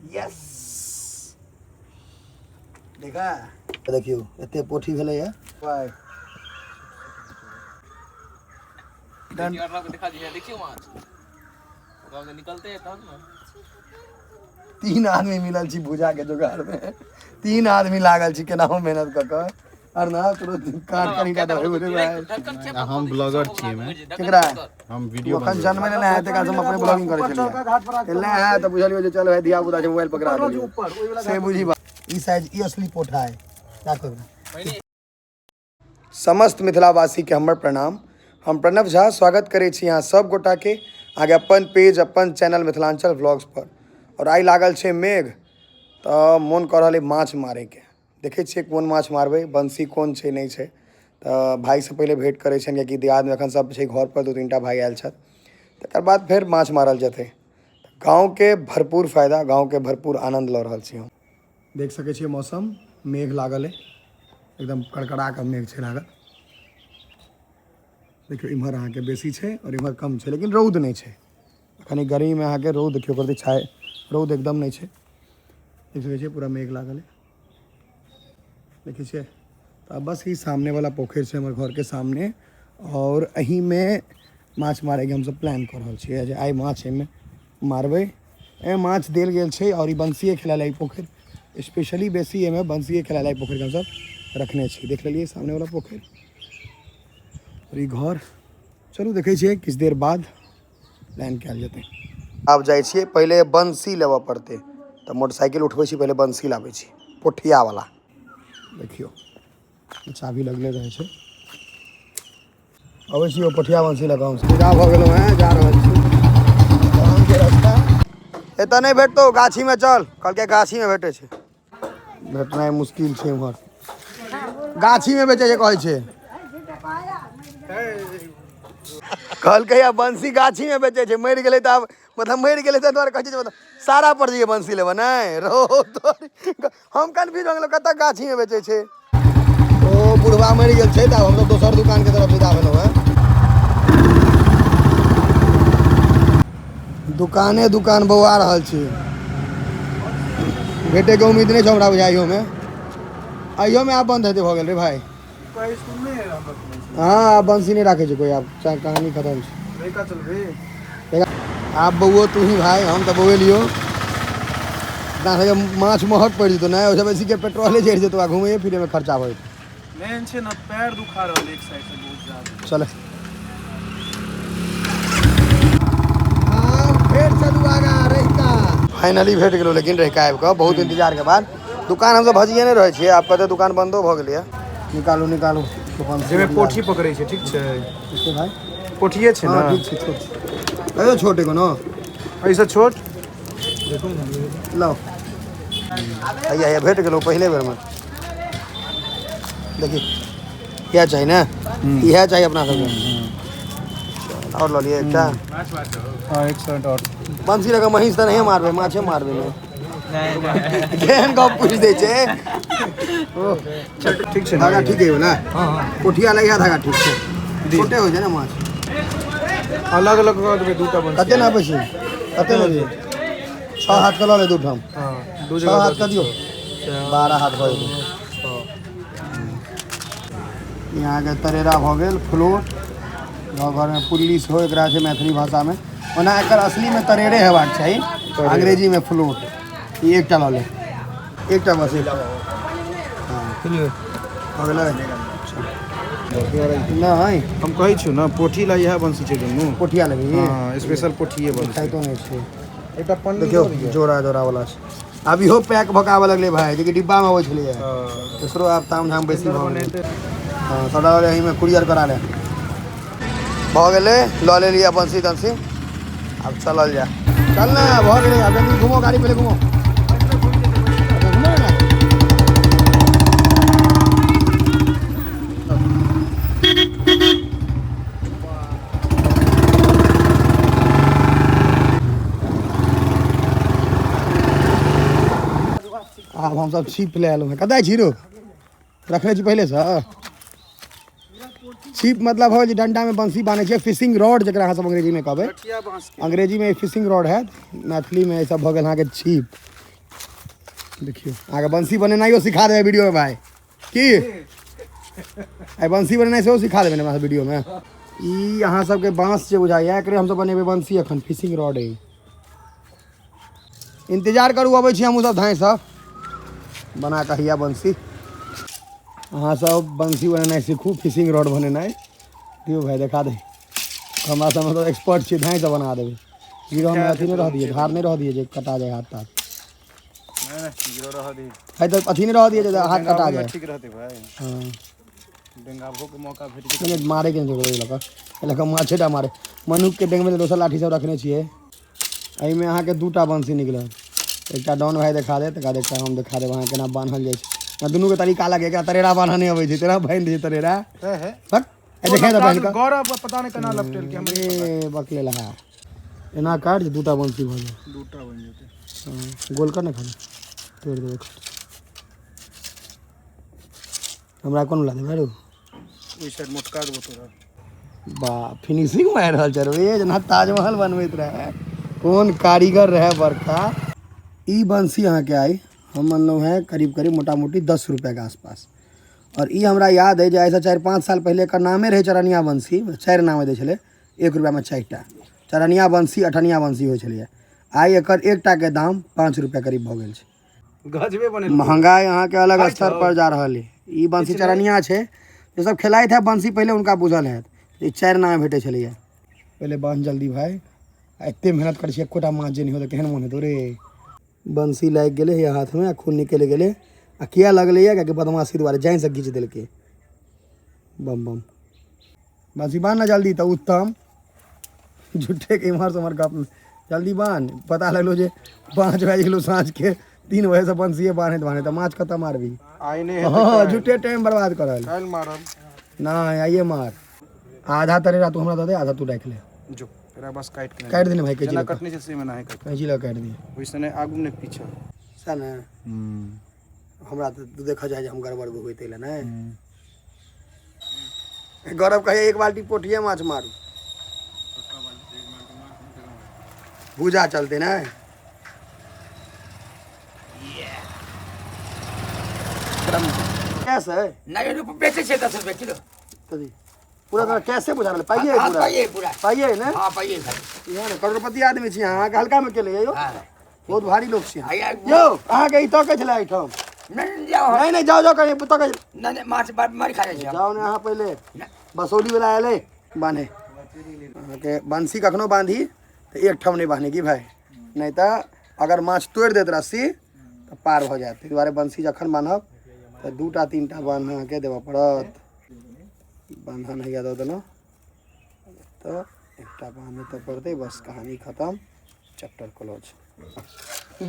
Yes देखा देखियौ एते पोठी भेलैया भाई। डन। देखियो अर्णव के देखा दिया, देखियो माछ ओकरा से निकलते हैं तब ना। 3 आदमी मिलल छी भुजा के जोगाड़ में, 3 आदमी लागल छी केनाहु मेहनत कऽ कऽ। अर्णव तोरो काट कनी टा दबै रे भाई। हम ब्लॉगर छियै मे। केकरा? हम वीडियो अखन जन्मे नहि हेतै, कारण हम अपने ब्लॉगिंग करै छलियै। एलै है तऽ बुझलियौ जे चल भाई धिया पुता छै, मोबाइल पकड़ा देलियै से बुझी बात। ई साइज ई असली पोठा है, राखो एकरा। समस्त मिथिलावासी के हमर प्रणाम। हम प्रणव झा स्वागत करै छी अहाँ सब गोटा के आगे अपन पेज अपन चैनल मिथिलांचल व्लॉग्स पर। और आइ लागल छै मेघ, तऽ मोन कऽ रहल अइ माछ मारैके। देखै छियै कोन माछ मारबै, बंसी कोन छै नहि छै। तऽ भाइसँ पहिले भेँट करै छियनि, किएकि दियादमे एखन सब छै घर पर, 2-3 टा भाइ आयल छथि। तकर बाद फेर माछ मारल जेतै। गाँवके भरपूर फायदा, गाँवके भरपूर आनन्द लऽ रहल छी हम। देख सकै छियै मौसम मेघ लागल अइ, एकदम कड़कड़ा कऽ मेघ छै लागल। देखियौ इम्हर अहाँके बेसी छै आओर इम्हर कम छै, लेकिन रौद नहि छै एखन। ई गर्मीमे अहाँके रौद देखियौ करतै छाय, रौद एकदम नहि छै। देख सकै छियै पूरा मेघ लागल अइ, देखै छियै। तऽ बस ई सामनेवला पोखरि छै हमर घरके सामने, आओर एहिमे माछ मारैके हमसब प्लान कऽ रहल छियै जे आइ माछ एहिमे मारबै। एहिमे माछ देल गेल छै आओर ई बंसीए खेलाय लए ई पोखरि स्पेशली बेसी एहिमे बंसीए खेलाय लए ई पोखरिके हमसब रखने छी। देख लेलियै सामनेवला पोखरि आओर ई घर। चलू देखै छियै किछु देर बाद प्लान कयल जेतै। आब जाइ छियै, पहिले बंसी लेबऽ पड़तै तऽ मोटरसाइकिल उठबै छी, पहिले बंसी लाबै छी पोठियावला। देखियौ चाभी लगले रहै छै। अबै छी ओ पोठिया बंसी लऽ कऽ। हम विदा भऽ गेलहुँ हेँ, जा रहल छी गामके रास्ता। एतऽ नहि भेटतौ, गाछीमे चल। कहलकै गाछीमे भेटै छै, भेटनाइ मुश्किल छै। उम्हर गाछीमे बेचै छै कहै छै। कहलकै आब बंसी गाछीमे बेचै छै। मरि गेलै तऽ आब मतलब मरि गेलै ताहि दुआरे कहै छै जे मतलब सारा पर जइयै बंसी लेबऽ नहि रौ तोरी। हम कन्फ्यूज भऽ गेलहुँ कतऽ गाछीमे बेचै छै। ओ बुढ़वा मरि गेल छै तऽ आब हमसब दोसर दुकानके तरफ विदा भेलहुँ हेँ। दुकाने दुकान बौआ रहल छी, भेटैके उम्मीद नहि छै हमरा बुझाइ। अहियोमे अहियोमे आब बन्द हेतै, भऽ गेल रे भाय। हँ आब बंसी नहि राखै छै कोइ, आब कहानी खतम छै। आब बौओ तू ही भाय, हम तऽ बौएलियो। अपना सबके माछ महग पड़ि जेतौ ने, ओहिसँ बेसीके पेट्रोले जरि जेतौ आ घुमैए फिरैमे खर्चा भऽ जेतौ। मेन छै ने पैर दुखा रहल एक साइड से बहुत ज्यादा। चल फेर चलू आगा रहिका। फाइनली भेट गेलो, लेकिन रहिका आबि कऽ बहुत इंतजार के बाद। दुकान हमसब भजिए नहि रहै छियै, आब कते दुकान बन्दो भऽ गेलैया। निकालू निकालू। जाहिमे पोठी पकड़ै छै, ठीक छै भाई? पोठिए छै ने? ठीक छै, छोट छै। अरे छोट एगो ने, एहिसँ छोट लाउ। हैया हैया भेट गेलौ पहिले बेरमे। देखी इएह चाही ने, इएह चाही अपना सबके। आओर लऽ लिअ एकटा। हाँ एक सेकंड और। बंसी लऽ कऽ महींस तऽ नहिए मारबै, माछे मारबै ने। केहन गप पूछि दै छै। ठीक छै ने? धागा ठीक है ने? पोठिया लगे धागा ठीक छै, छोटे होइ छै ने माछ। अलग अलग कऽ देबै दूटा बंसी। कते नापै छी, कते लेबै? 6 हाथ के लऽ ले दू ठाम। हाँ दू 6 जगह हाथ के दियौ, 12 हाथ भऽ जेतै। यहाँ के तरेरा भऽ गेल फ्लोट। गाँव घरमे पुल्ली सेहो एकरा छै मैथिली भाषामे। ओना एकर असलीमे तरेरे हेबाक चाही, अंग्रेजीमे फ्लोट। ई एकटा लऽ ले, एकटा बस एक। हाँ भऽ गेलै नहि? हम कहै छियौ ने, पोठी ला इएह बंसी छै दुनू। पोठिया लेबही? हाँ स्पेशल पोठिए बंसी। खाइतो नहि छै। एकटा पन्नी देखियौ जोड़ा जोड़ा वाला छै। आब इहो पैक भऽ कऽ आबऽ लगलै भाय, जेकि डिब्बामे अबै छलैए, एकरो आब ताम झाम बेसी भऽ गेलै। हँ सबटा एहिमे कुरियर करा ले। भऽ गेलै, लऽ लेलियै बंसी तंसी, आब चलल जाय। चल ने, भऽ गेलै, आब जल्दी घुमो गाड़ी, पहिले घुमो। घुमो ने। आब हमसब छिप लए एलहुँ हेँ। कतऽ छी रो? रखने छी पहिलेसँ छिप। मतलब हो जे डंडामे बंसी बान्है छै, फिशिंग रॉड जकरा अहाँ सब अंग्रेजीमे कहबै। अंग्रेजीमे फिशिंग रॉड हैत, मैथिलीमे ई सब भऽ गेल अहाँके छिप। देखियौ अहाँके बंसी बनेनाइयो सिखा देबै वीडियोमे भाय की आइ बंसी बनेनाइ सेहो सिखा देबै ने हमरा वीडियोमे। ई अहाँ सबके बाँस जे बुझाइए एकरे हमसब बनेबै बंसी अखन, फिशिंग रॉड है। इंतजार करू, अबै छी हमहूँ सब धाँइ सब बना कऽ हैया बंसी। अहाँ सब बंसी बनेनाइ सीखू, फिशिंग रॉड बनेनाइ। दियौ भाय देखा दे, हमरा सब मतलब एक्सपर्ट छियै, धाँइ से बना देबै। गिरहमे अथी नहि रह दियै, धार नहि रह दियै जे कटा जाय हाथ ताथ। नहीं रह दी है तऽ अथी नहि रह दियै जे हाथ कटा जाय। ठीक रहते भाई। हाँ डेंगाबो के मौका भेट जेतै। नहि मारे के नहि जरूरत एहि लऽ कऽ, एहि लऽ कऽ माछेटा मारे। मनुखके डेंगबै तऽ दोसर लाठी सब रखने छियै। एहिमे अहाँके दूटा बंसी निकलल, एकटा डॉन भाई देखा देत, तकर बाद एकटा हम देखा देब अहाँ केना बान्हल जाइ छै। दुनूके तरीका अलग, एकरा तरेरा बान्हऽ नहि अबै छै, तेना बान्हि दै छै तरेरा। है हक देखा दे बान्हि कऽ। गौरव पता नहि केना लपटेल के हमरा। ए बकले लगा एना काट जे दूटा बंसी भऽ जाय। दूटा बनि जेतै। हँ, गोल कर ने, खाली तोड़ि देबै। हमरा कोन ला देबै रो? ओहि साइड मोटका देबो तोरा। बा फिनिशिंग मारि रहल छै रे, जेना ताजमहल बनबैत रहै कोन कारीगर रहै बड़का। ई बंसी अहाँके आइ हम अनलहुँ हेँ करीब करीब मोटा मोटी 10 रुपैआके आसपास। और ई हमरा याद है जे आइसँ 4-5 साल पहिले एकर नामे रहै चरनिया बंसी, 4 नामे दै छलै, 1 रुपैआमे 4टा चरनिया बंसी, अठनिया बंसी होइ छलैए। आइ एकर एकटाके दाम 5 रुपैआ करीब भऽ गेल छै। गजबे बनेल। महंगाई अहाँके अलग स्तर पर जा रहल है। ई बंसी चरनिया छै, जे सब खेलाइत है बंसी पहिले हुनका बुझल हैत। ई 4 नामे भेटै छलैए पहिले। बान्ह जल्दी भाय, आ एते मेहनत करै छी एकोटा माछ जे नहि हो तऽ केहन मोन हेतौ रे। बंसी लागि गेलै हे हाथमे आ खून निकलि गेलै। आ किया लगलैए? कियाकि बदमाशी दुआरे जानिसँ घीच देलकै। बम बम बंसी बान्ह ने जल्दी तऽ उत्तम, झूठे के इम्हर से उम्हर गप। जल्दी बान्ह। पता लगलो जे 5 बाजि गेलो साँझके, 3 बजेसँ बंसिए बान्हैत बान्हैत तऽ माछ कतऽ मारबी? आइ नहि। हँ, झूठे टाइम बर्बाद करल। काल्हि मारब। नहि, आइए मार। आधा तरेरा तू हमरा दऽ दे, आधा तू राखि ले। जो तोरा बस काटि के। काटि देने भाई, कैची जेना लऽ कऽ। कटने छै से मे नहि काटि। कैची लऽ काटि दिहे। ओहिसँ नहि आगू नहि पीछा। सएह ने। हमरा तऽ तू देखऽ जाइ जे हम गड़बड़ होइत अइले नहि। गौरव कहे एक बाल्टी पोठिए माछ मारू, भूजा चलते ने। कैसे है? नहीं रुपये बेचे छे 10 रुपये किलो। पूरा तोरा कैसे बुझा रहल? पाइए? हाँ, पूरा पाइए पूरा। पाइए ने। हाँ पाइए खाली। इएह ने करोड़पति आदमी छी अहाँ, अहाँके हल्का में केले यौ। हाँ। बहुत भारी लोग छी अहाँ। आइ- यौ अहाँके ई तकै छलै एहिठाम। नहीं जाओ। नहीं नहीं, जाओ जाओ, कहीं तकै छलै। नहीं नहीं, माछ मार खा जाइ जाओ ने अहाँ पहिले। बसौली वाला एलै बान्हे। अहाँके बंसी कखनो बान्धी तऽ एक ठाम नहि बान्हे की भाय, नहि तऽ अगर माछ तोड़ि देत रस्सी तऽ पार भऽ जायत। ताहि दुआरे बंसी जखन बान्हब तऽ 2टा 3टा बान्ह अहाँके देबऽ पड़त। बान्हन हैया दऽ देलहुँ तऽ एकटा बान्ह तऽ पड़तै, बस कहानी खतम, चैप्टर क्लोज।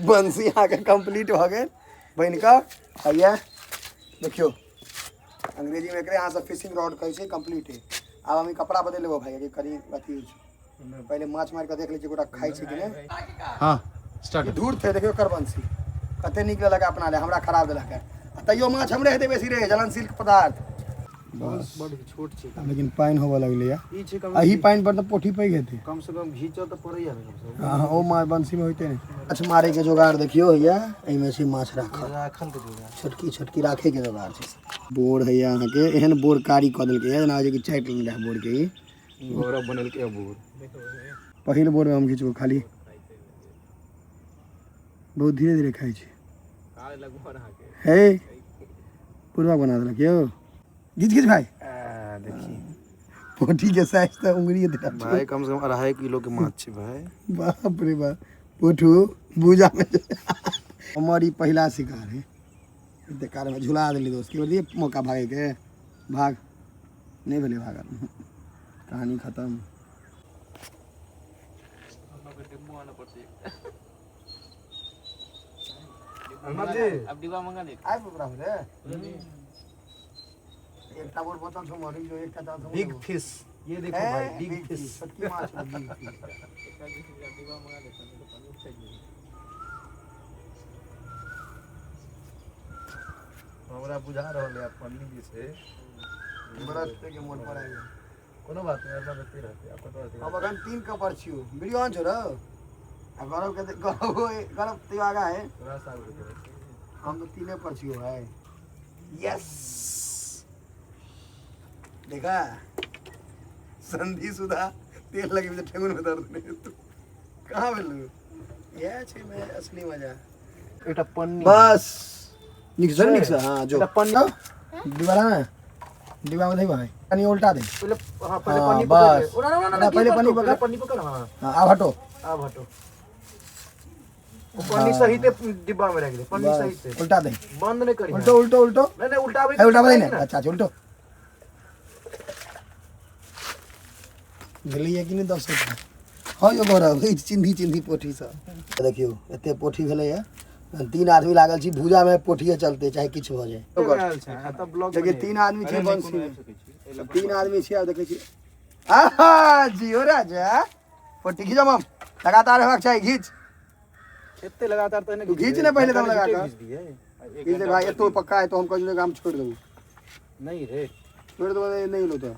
बंसी अहाँके कम्प्लीट भऽ गेल बनि कऽ। हैया देखियौ, अंग्रेजीमे एकरे अहाँ सब फिशिंग रॉड कहै छै। कम्प्लीट है। आब हम ई कपड़ा बदलि लेबो भाई, कनि अथी होइ छै। पहिले माछ मारि कऽ देख लै छियै गोटा खाइ छै कि नहि। हाँ स्टार्ट। ई धूर थे। देखियौ एकर बंसी कते नीक लेलक अपना ले, हमरा खराब देलक। आ तैयो माछ हमरे हेतै बेसी रे, जलनशील पदार्थ बस। बड छोट छै। लेकिन पानि होबऽ लगलैया। ई छै कम। एही पानि पर तऽ पोठी पैघ हेतै। कम से कम घीचऽ तऽ पड़ैया ने कम से कम। हाँ, ओ माछ बंसी में होइते नहि। माछ मारे के जोगाड़ देखियौ हैया, एहिमे छै माछ राखल। राखल के जोगाड़। छोटकी छोटकी राखे के जोगाड़ छै। बोर हैया अहाँके, एहन बोर कारी कऽ देलकै जेना होइ छै कि चाटि लेने रहै बोर के ई। गौरव बनेलकै बोर। पहिल बोर में हम घिचबो खाली। बहुत धीरे धीरे खाइ छै। हे पूर्वा बना देलक यौ। घिच घिच भाई। देखी पोठी के साइज तऽ उंगली भाई, कम से कम 2.5 किलो के माछ छै भाई। बाप रे बाप, पोठू भूजा में। हमर ई पहिला शिकार है। एते कार में झुला देली दोस्त के, दिए मौका भागे के, भाग नहीं भेलै, भागल कहानी खत्म। अब डिब्बा मंगा ले। आबि ओकरा रे एकटा बोर बोतल छौ मरी जो एकटा चाल। बिग फिश, ये देखो भाई, बिग फिश। छोटकी माछ बिग फिश। डिब्बा मंगा ले। हमरा बुझा रहल है पन्नी जे छै। ब्रश के मोन पर आबि गेल। कोनो बात नहीं, ऐसा रहते रहते आपका तो रहते। अब अखन 3 कपर छियो वीडियो ऑन छोड़ो। आ गौरव के गौरव गौरव तैयो आगा है। थोड़ा सा आगे रहते। हम तो तीने पर छियो भाई। यस देखा संधि सुधा तेल लगे तो ठेंगुन में दर्द नहीं तू कहाँ भेलू? इएह छै में असली मजा। एकटा पन्नी। बस निक से, निक से। हाँ जो एकटा पन्नी। डिब्बा ना, डिब्बा में दे भाई, कनी उल्टा दे। पहिले, हाँ, पहिले हाँ, पन्नी पकड़ बस। ले। ओना, ओना, ओना, ना, पहिले की पन्नी करतौ? पकड़। पहिले पन्नी पकड़, हाँ। हाँ, आब हटो। आब हटो। ओ पन्नी सहिते डिब्बा में राखि दे, पन्नी बस, सहिते। उल्टा दे। बंद नहि करी। उल्टो उल्टो उल्टो। नहीं नहीं, उल्टाबै। है, उल्टा दे ना। अच्छा अच्छा, उल्टो। भेलैया कि नहि 10 रुपया? हँ यौ गौरव, ई चिन्धी चिन्धी पोठी सब देखियौ, एते पोठी भेलैया। 3 आदमी लागल छी भूजा में, पोठिए चलते चाहे किछु भऽ जाए। देखिए 3 आदमी छै बंसी में, 3 आदमी छी। आब देखै छी, आहा जियो राजा, पोठी घीचम हम, लगातार हेबाक चाही। घीच। एते लगातार तऽ तू घीच ने पहिले दम लगा कऽ। घीच दियै। घीच दे भाई, एतो पक्का है तो हम कहै हम छोड़ि देबू। नहीं रे, छोड़ि देबो, नहि एलो तऽ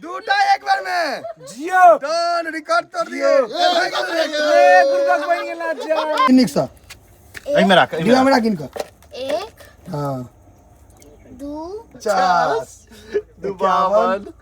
दूटा एक बार में। जियो। डन, रिकॉर्ड तोड़ दिए। ए गुरबक बनि गेल जा। निक सँ। एहिमे राख, एहिमे। डिब्बा में राख इनका। 1 हाँ। 2 50 52।